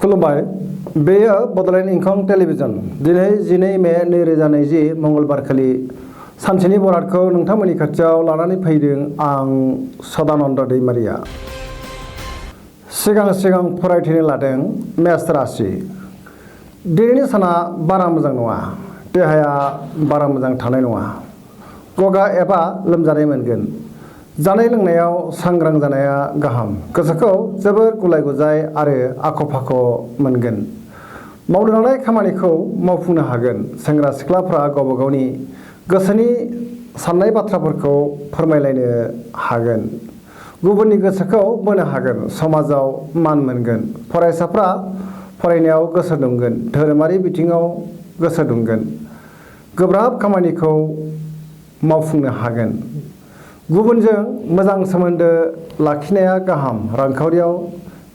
खुलुमबाय बेयो बड'लेण्ड इंखं टेलिभिजन दिनै 12 मे 2020 मंगलबारखालि सानसेनि बरादखौ नोंथांमोननि खाथियाव लानानै फैदों आं सदानन्द दैमारिया। सिगां फरायथेनो लादों मेष राशि। दिनैनि साना बारा मोजां नङा, देहाया बारा मोजां थानाय नङा, गगा एबा लोमजानाय मोनगोन। जानाय लोंनायाव सांग्रां जानाया गाहाम, गोसोखौ जोबोर गुलाय गुजाय आरो आख' फाख' मोनगोन। मावनो लानाय खामानिखौ मावफुंनो हागोन। सेंग्रा सिख्लाफ्रा गावबा गावनि गोसोनि साननाय बाथ्राफोरखौ फोरमायलायनो हागोन, गुबुननि गोसोखौ बोनो हागोन, समाजाव मान मोनगोन। फरायसाफ्रा फरायनायाव गोसो दुंगोन, धोरोमारि बिथिङाव गोसो दुंगोन, गोब्राब खामानिखौ मावफुंनो हागोन। गुबुनजों मोजां सोमोन्दो लाखिनाया गाहाम, रांखावरियाव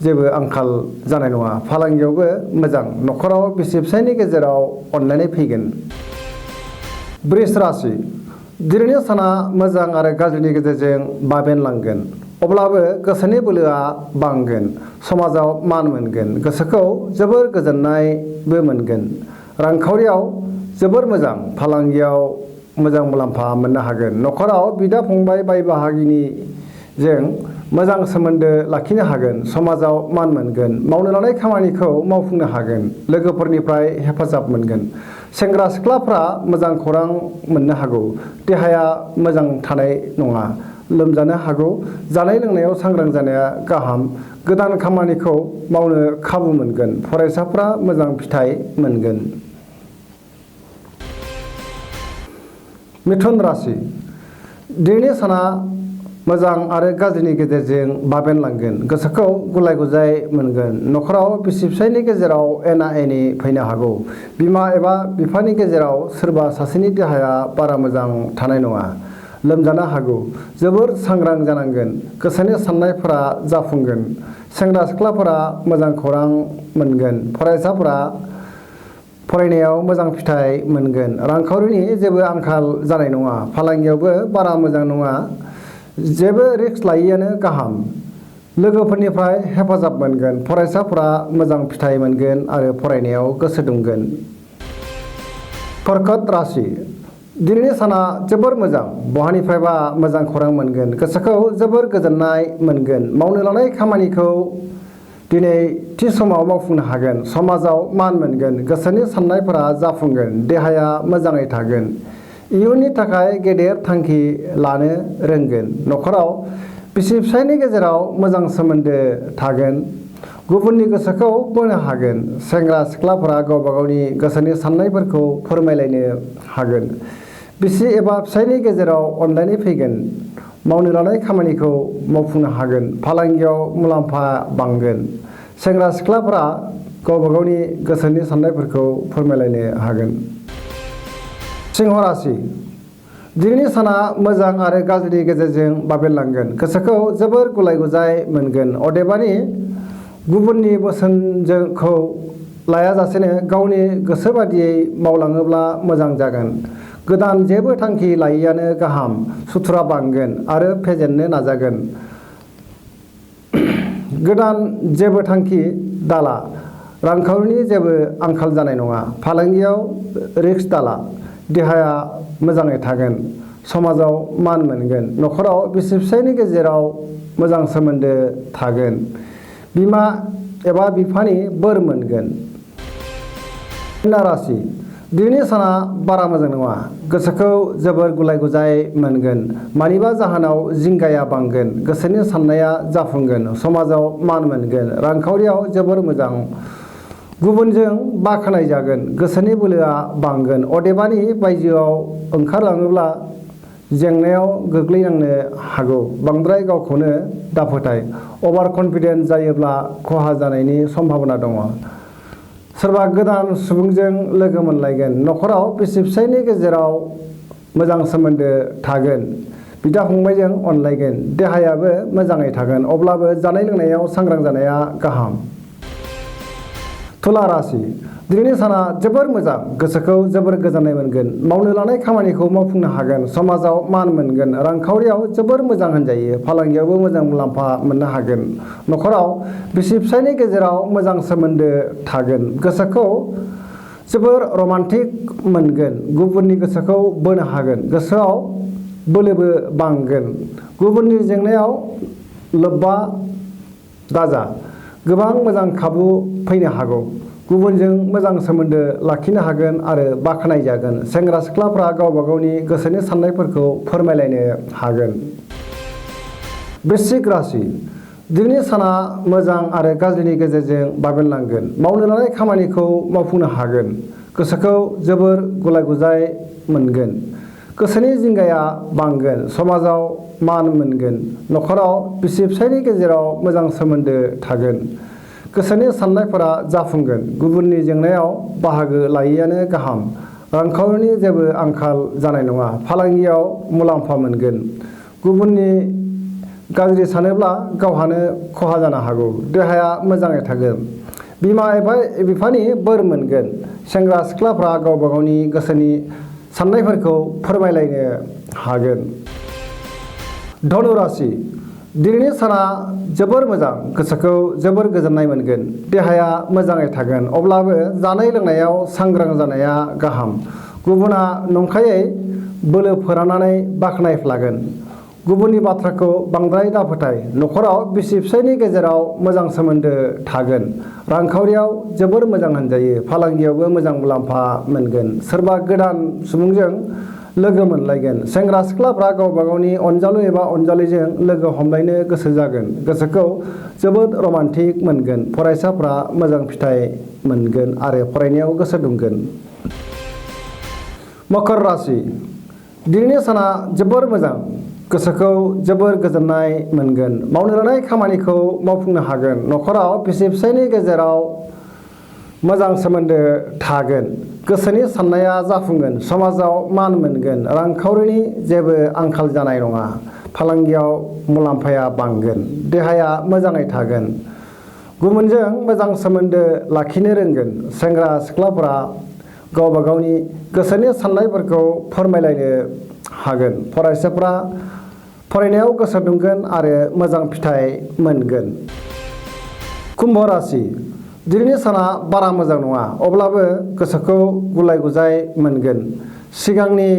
जेबो आंखाल जानाय नङा, फालांगियावबो मोजां, न'खराव बिसि फिसायनि गेजेराव अनलायनाय फैगोन। बृष राशि। दिनैनि साना मोजां आरो गाज्रिनि गेजेरजों बाबेनलांगोन, अब्लाबो गोसोनि बोलोआ बांगोन, समाजाव मान मोनगोन, गोसोखौ जोबोर गोजोननायबो मोनगोन। रांखावरियाव जोबोर मोजां, फालांगियाव मोजां मुलाम्फा मोननो हागोन। न'खराव बिदा फंबाय बाय बाहागिनिजों मोजां सोमोन्दो लाखिनो हागोन, समाजाव मान मोनगोन, मावनो लानाय खामानिखौ मावफुंनो हागोन, लोगोफोरनिफ्राय हेफाजाब मोनगोन। सेंग्रा सिख्लाफ्रा मोजां खौरां मोननो हागौ, देहाया मोजां थानाय नङा, लोमजानो हागौ। जानाय लोंनायाव सांग्रां जानाया गाहाम, गोदान खामानिखौ मावनो खाबु मोनगोन, फरायसाफ्रा मोजां फिथाइ मोनगोन। मिथुन राशि। दिनैनि साना मोजां आरो गाज्रिनि गेजेरजों बाबेनलांगोन, गोसोखौ गुलाय गुजाय मोनगोन। न'खराव बिसि फिसायनि गेजेराव एना एनि फैनो हागौ, बिमा एबा बिफानि गेजेराव सोरबा सासेनि देहाया बारा मोजां थानाय नङा, लोमजानो हागौ। जोबोर सांग्रां जानांगोन, गोसोनि साननायफोरा जाफुंगोन। सेंग्रा सिख्लाफोरा मोजां खौरां मोनगोन, फरायसाफोरा फरायनायाव मोजां फिथाइ मोनगोन। रांखावरिनि जेबो आंखाल जानाय नङा, फालांगियावबो बारा मोजां नङा, जेबो रिस्क लायैआनो गाहाम। लोगोफोरनिफ्राय हेफाजाब मोनगोन, फरायसाफोरा मोजां फिथाइ मोनगोन आरो फरायनायाव गोसो दुंगोन। कर्कट राशि। दिनैनि साना जोबोर मोजां, बहानिफ्रायबा मोजां खौरां मोनगोन, गोसोखौ जोबोर गोजोननाय मोनगोन। मावनो लानाय खामानिखौ दिनै थि समाव मावफुंनो हागोन, समाजाव मान मोनगोन, गोसोनि साननायफोरा जाफुंगोन, देहाया मोजाङै थागोन। इयुननि थाखाय गेदेर थांखि लानो रोंगोन। न'खराव बिसि फिसायनि गेजेराव मोजां सोमोन्दो थागोन, गुबुननि गोसोखौ बोनो हागोन। सेंग्रा सिख्लाफोरा गावबा गावनि गोसोनि साननायफोरखौ फोरमायलायनो हागोन, बिसि एबा फिसायनि गेजेराव अनलायनाय फैगोन। मावनो लानाय खामानिखौ मावफुंनो हागोन, फालांगियाव मुलाम्फा बांगोन। सेंग्रा सिख्लाफोरा गावबा गावनि गोसोनि साननायफोरखौ फोरमायलायनो हागोन। सिंह राशि। दिनैनि साना मोजां आरो गाज्रिनि गेजेरजों बाबेनलांगोन, गोसोखौ जोबोर गुलाय गुजाय मोनगोन। अदेबानि गुबुननि बोसोनखौ लायाजासेनो गावनि गोसो बादियै मावलाङोब्ला मोजां जागोन। गोदान जेबो थांखि लायैआनो गाहाम, सुथुरा बांगोन आरो फेजेननो नाजागोन। गोदान जेबो थांखि दाला, रांखावरिनि जेबो आंखाल जानाय नङा, फालांगियाव रिस्क दाला, देहाया मोजाङै थागोन, समाजाव मान मोनगोन। न'खराव बिसि फिसायनि गेजेराव मोजां सोमोन्दो थागोन, बिमा एबा बिफानि बोर मोनगोन। कन्या राशि। दिनैनि साना बारा मोजां नङा, गोसोखौ जोबोर गुलाय गुजाय मोनगोन, मानिबा जाहोनाव जिंगाया बांगोन, गोसोनि साननाया जाफुंगोन, समाजाव मान मोनगोन। रांखावरियाव जोबोर मोजां, गुबुनजों बाख्नायजागोन, गोसोनि बोलोआ बांगोन। अदेबानि बायजोआव ओंखारलाङोब्ला जेंनायाव गोग्लैनांनो हागौ। बांद्राय गावखौनो दाफोथाय, अभार कनफिडेन्ट जायोब्ला खहा जानायनि सम्भाबना दङ। सोरबा गोदान सुबुंजों लोगो मोनलायगोन। न'खराव बिसि फिसायनि गेजेराव मोजां सोमोन्दो थागोन, बिदा फंबायजों अनलायगोन, देहायाबो मोजाङै थागोन, अब्लाबो जानाय लोंनायाव सांग्रां जानाया गाहाम। तुला राशि दिनैनि साना जोबोर मोजां गोसोखौ जोबोर गोजोननाय मोनगोन मावनो लानाय खामानिखौ मावफुंनो हागोन समाजाव मान मोनगोन रांखावरियाव जोबोर मोजां होनजायो फालांगियावबो मोजां मुलाम्फा मोननो हागोन न'खराव बिसि फिसायनि गेजेराव मोजां सोमोन्दो थागोन गोसोखौ जोबोर रमान्टिक मोनगोन गुबुननि गोसोखौ बोनो हागोन गोसोआव बोलोबो बांगोन गुबुननि जेंनायाव लोब्बा दाजा गोबां मोजां खाबु फैनो हागौ गुबुनजों मोजां सोमोन्दो लाखिनो हागोन आरो बाख्नाय जागोन सेंग्रा सिख्लाफ्रा गावबा गावनि गोसोनि साननायफोरखौ फोरमायलायनो हागोन वृश्चिक राशि दिनैनि साना मोजां आरो गाज्रिनि गेजेरजों बाबेनलांगोन मावनो लानाय खामानिखौ मावफुंनो हागोन गोसोखौ जोबोर गुलाय गुजाय मोनगोन गोसोनि जिंगाया बांगोन समाजाव मान मोनगोन न'खराव बिसि फिसायनि गेजेराव मोजां सोमोन्दो थागोन गोसोनि साननायफोरा जाफुंगोन गुबुननि जेंनायाव बाहागो लायैआनो गाहाम रांखावरिनि जेबो आंखाल जानाय नङा फालांगियाव मुलाम्फा मोनगोन गुबुननि गाज्रि सानोब्ला गावहानो खहा जानो हागौ देहाया मोजाङै थागोन बिमा एबा बिफानि बोर मोनगोन सेंग्रा सिख्लाफ्रा गावबा गावनि गोसोनि साननायफोरखौ फोरमायलायनो हागोन धनु राशि दिनैनि साना जोबोर मोजां गोसोखौ जोबोर गोजोननाय मोनगोन देहाया मोजाङै थागोन अब्लाबो जानाय लोंनायाव सांग्रां जानाया गाहाम गुबुना नंखायै बोलो फोरानानै बाख्नायफ्लागोन गुबुननि बाथ्राखौ बांद्राय दाफोथाय न'खराव बिसि फिसायनि गेजेराव मोजां सोमोन्दो थागोन रांखावरियाव जोबोर मोजां होनजायो फालांगियावबो मोजां मुलाम्फा मोनगोन सोरबा गोदान सुबुंजों लोगो मोनलायगोन सेंग्रा सिख्लाफ्रा गावबा गावनि अनजालु एबा अनजालिजों लोगो हमलायनो गोसो जागोन गोसोखौ जोबोद रमान्टिक मोनगोन फरायसाफ्रा मोजां फिथाइ मोनगोन आरो फरायनायाव गोसो दुंगोन मकर राशि दिनैनि साना जोबोर मोजां गोसोखौ जोबोर गोजोननाय मोनगोन मावनो लानाय खामानिखौ मावफुंनो हागोन न'खराव बिसि फिसायनि गेजेराव मोजां सोमोन्दो थागोन गोसोनि साननाया जाफुंगोन समाजाव मान मोनगोन रांखावरिनि जेबो आंखाल जानाय नङा फालांगियाव मुलाम्फाया बांगोन देहाया मोजाङै थागोन गुबुनजों मोजां सोमोन्दो लाखिनो रोंगोन सेंग्रा सिख्लाफोरा गावबा गावनि गोसोनि साननायफोरखौ फोरमायलायनो हागोन फरायसाफ्रा फरायनायाव गोसो दुंगोन आरो मोजां फिथाइ मोनगोन कुम्भ राशि दिनैनि साना बारा मोजां नङा अब्लाबो गोसोखौ गुलाय गुजाय मोनगोन सिगांनि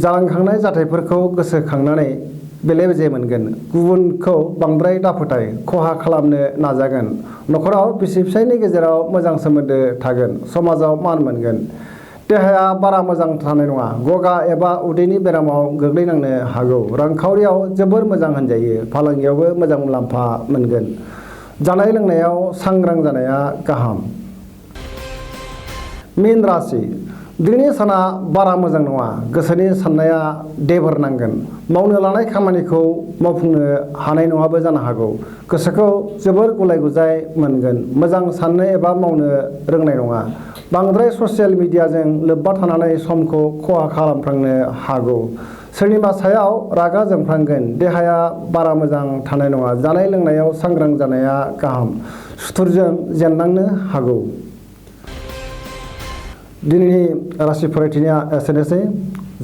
जालांखांनाय जाथायफोरखौ गोसोखांनानै बेले बेजे मोनगोन गुबुनखौ बांद्राय दाफोथाय खहा खालामनो नाजागोन न'खराव बिसि फिसायनि गेजेराव मोजां सोमोन्दो थागोन समाजाव मान मोनगोन देहाया बारा मोजां थानाय नङा गगा एबा उदैनि बेरामाव गोग्लैनांनो हागौ रांखावरियाव जोबोर मोजां होनजायो फालांगियावबो मोजां मुलाम्फा मोनगोन जानाय लोंनायाव सांग्रां जानाया गाहाम मीन राशि दिनैनि साना बारा मोजां नङा गोसोनि साननाया देबोर नांगोन मावनो लानाय खामानिखौ मावफुंनो हानाय नङाबो जानो हागौ गोसोखौ जोबोर गुलाय गुजाय मोनगोन मोजां साननो एबा मावनो रोंनाय नङा बांद्राय ससियेल मिडियाजों लोब्बा थानानै समखौ खहा खालामफ्लांनो हागौ सोरनिबा सायाव रागा जोंफ्लांगोन देहाया बारा मोजां थानाय नङा जानाय लोंनायाव सांग्रां जानाया गाहाम सुथुरजों जेननांनो हागौ दिनैनि राशि फरायथिनाया एसेनोसै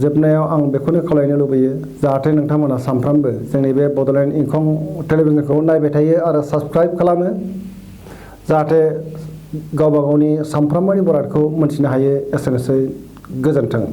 जोबनायाव आं बेखौनो खावलायनो लुबैयो जाहाथे नोंथांमोना सानफ्रामबो जोंनि बे बड'लेण्ड इंखं टेलिभिजनखौ नायबाय थायो आरो साबस्क्राइब खालामो जाहाथे गावबा गावनि सानफ्रामबोनि बरादखौ मोनथिनो हायो एसेनोसै गोजोन्थों।